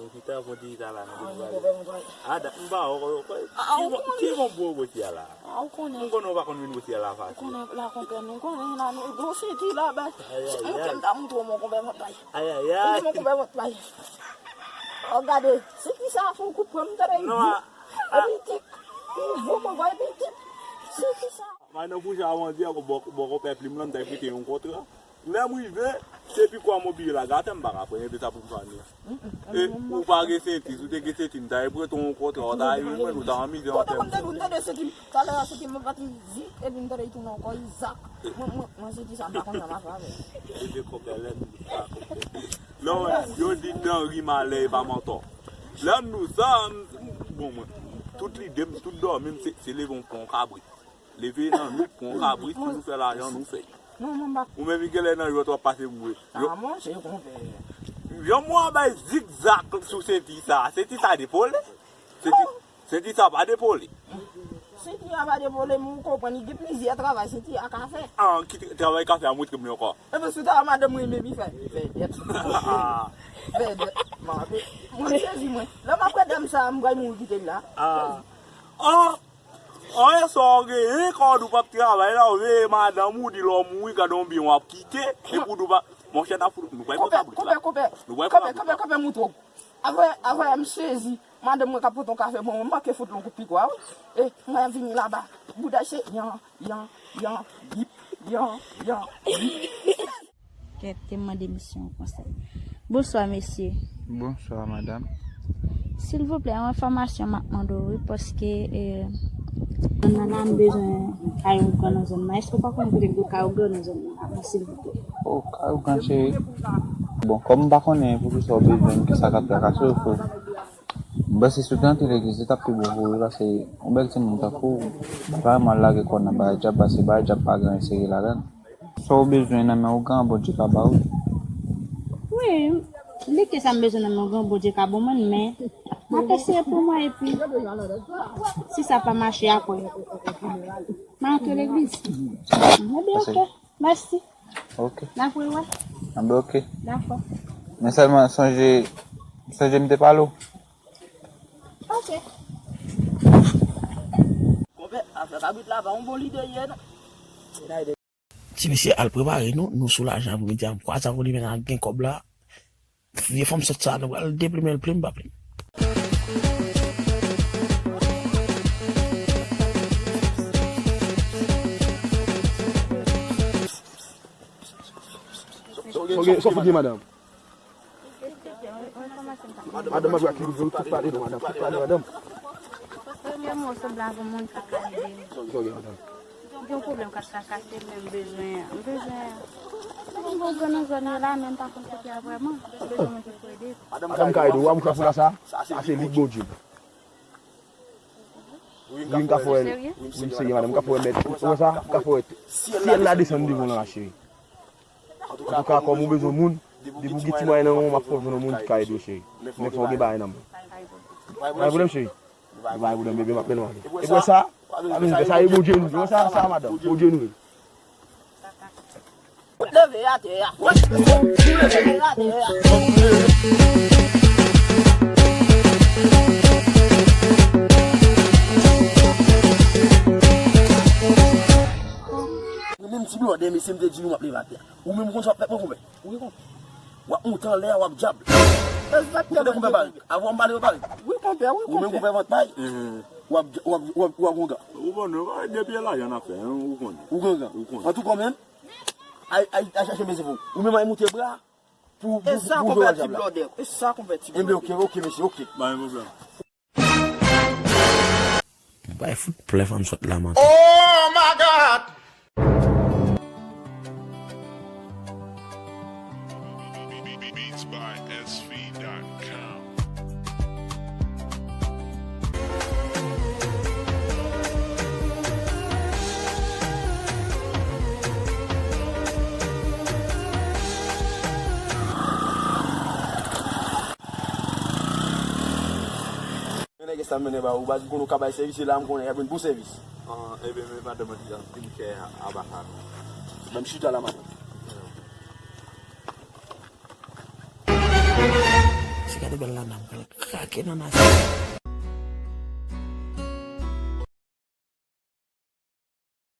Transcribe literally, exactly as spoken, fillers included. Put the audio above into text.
Pita, bon, di ta la, nou vin pale. A, dat m pa wè w, ki bon, ki bon pou w wè w la. A, ou konnen. M konnen w pa konn vin wè w la fasil. Ou konnen la, konpè, nou konnen la, nou, nou senti la, bay. Ay, ay, ay. Mwen, m ta montre w, mon konpè, vant bay. Ay, ay, ay. Mon konpè, vant bay. O, gade, se ki sa, fè w koupe, m tande. Non, a, a. Epi, ti, ti, vo, konpè, epi, ti, se ki sa. Mwen, nan bouch a, mwen di, bò, bò, konpè, plim lan, m ta prete yon kontra. Lè m rive, se pi kwa mobil la, gate m pa ka pran, epi sa pou m fann. E, ou pa gen senti, si w te gen senti, m ta prete yon kontra, w ta rive mwen, nou ta anmize antre. Kontan m tande, m tande senti, talè a senti m pati zi, epi m tande li tounen ankò, li zak. Mwen, mwen, mwen senti sa, m pa konn sa m ap fè avè l. E de konpè lè m pa konpè. Non, yo di nan ri malè, e pa mantò. Lè m nou sa, m, bon, mwen, tout lide m, tout dòmi m, se, se leve yon pran kabrit. Leve nan nwit, pran yon kabrit, si nou fè lajan, nou fè. Non, non, m pa. Ou menm, gen lè nan jwèt w ap pase pou mwen. A, mwen, se konpè. Yon mwa bay zigzag sou senti sa. Senti sa depole? Senti, senti sa pa depole. Senti a pa depole, men ou konprann, li gen plizyè travay, senti a ka fè. A, ki t-, travay ka fè a, montre m li ankò. Epi sou ta, madanm mwen, men li fè, fè dèt. Fè dèt. Mwen, mwen sezi, mwen. Lè m ap fè dèm sa, m pral mouri kite l la. A. A. Anyen sa w genyen, kòd ou p ap travay la, w veye madanm ou, di lè w mouri, gade yon byen w ap kite, epi w di w pa, monchè, n ap fout, nou pral pran kabrit la. Konpè, konpè, konpè. Nou pral pran kabrit la. Konpè, konpè, montre w. Avè, avè, m sezi. Madanm mwen k ap pote yon kafe, bon, mwen manke fout l yon kout pikwa, wi. E, mwen vini laba. Bouda se, yan, yan, yan, bip, yan, yan, bip. Kèt, te mande misye yon konsèy. Bonswa, mesye. Bonswa, madanm. Silvouplè, yon enfòmasyon m ap mande w, wi, paske, eh, zòn nan la, m bezwen kay ougan nan zòn nan. Èske w pa konnen kote m gen kay ougan nan zòn nan la, silvouplè? O, kay ougan, cheri. Bon, kòm m pa konnen poukisa w bezwen, kisa k ap trakase w, frè. M panse si w te antre legliz, li t ap pi bon pou ou, wi, paske yon bèl timoun tankou w, pa vrèman al lage kò w nan bagay dyab, paske bagay dyab pa gen anyen serye ladan l. Sa w bezwen nan men ougan an, Bondye ka ba ou l. Wi, li ke sa m bezwen nan men ougan an, Bondye ka ban mwen l, men m ap eseye pou mwen, epi si sa pa mache apre, m a antre legliz. Ebyen, oke. Mèsi. Oke. N ap rewè. Anben, oke. Dakò. Men sèlman sonje, sonje m te pale w. Oke. Konpè, afè kabrit la pa yon bon lide ye, non. Ti mesye al prepare nou, nou sou lajan apremidi a, m kwaze avè w, li menm gen kòb la. Vye fanm sòt sa, nou pral deplimen l, plim pa plim. Ok, sa w fout gen, madanm? Madanm, madanm, madanm, tout pale non, madanm, tout pale, madanm. Premye mo, se blan pou moun ki ka ede m. Sa w gen, madanm? Gen yon pwoblèm k ap trakase m, men m bezwen, m bezwen, m bezwen yon grann nan zòn yo la, men m pa konn kote a vrèman. M bezwen moun ki pou ede m. Madanm ka ede w, w a mouch la foula sa, sa se lig Bondye. Wi, m ka fè w. Wi, m serye, madanm, m ka fè w mèt. Ou wè sa? M ka fè w syèl la desann devan w la, cheri. Antouka, kòm ou bezwen moun, depi w gen ti mwayen nan men w, m ap fè w jwenn yon moun ki ka ede w, cheri. Men fò w gen bagay nan men w. Pa gen pwoblèm, cheri. Pa gen pwoblèm, bebe, m ap mennen w ale. Epi sa, pa bezwen fè sa, e Bondye nou ye. Sa, sa, madanm, Bondye nou ye. Leve atè a. Leve atè a. Mwen menm ti blòdè, mesye, m te di nou m ap leve atè a. Ou menm ou konn sa w ap fè, mwen konpè. Ou konpè. W ap monte anlè a, w ap djab. Ou tande konpè Barik? Avan m pale yo Barik. Wi, konpè, wi, konpè. Ou menm konpè vant pay. W ap, w ap, w ap, w ap gonga. Ou konnen, depi e lajan n ap fè, ou konnen. Ou gonga. Ou konnen. Antouka, ou menm, ay, ay, ay chache mezi pou ou. Ou menm ay moute bra pou, pou, pou, pou jwe al djab la. E sa konpè ti blòdè. E sa konpè ti blòdè. Enben, oke, oke, mesye, oke. Pa gen pwoblèm. Mwen pral fout plè fanm sòt la, man. Oh my God! Beats by S V dot com. Men nèg sa m mennen ba ou, baz, m konnen w ka bay sèvis, e la m konnen y ap jwenn bon sèvis. Ah, ebyen, men madanm an di an, di m kè a, a baka nou. Ban m chita la, madanm. Se gade Bèl Lana, m pral krake Nana sa.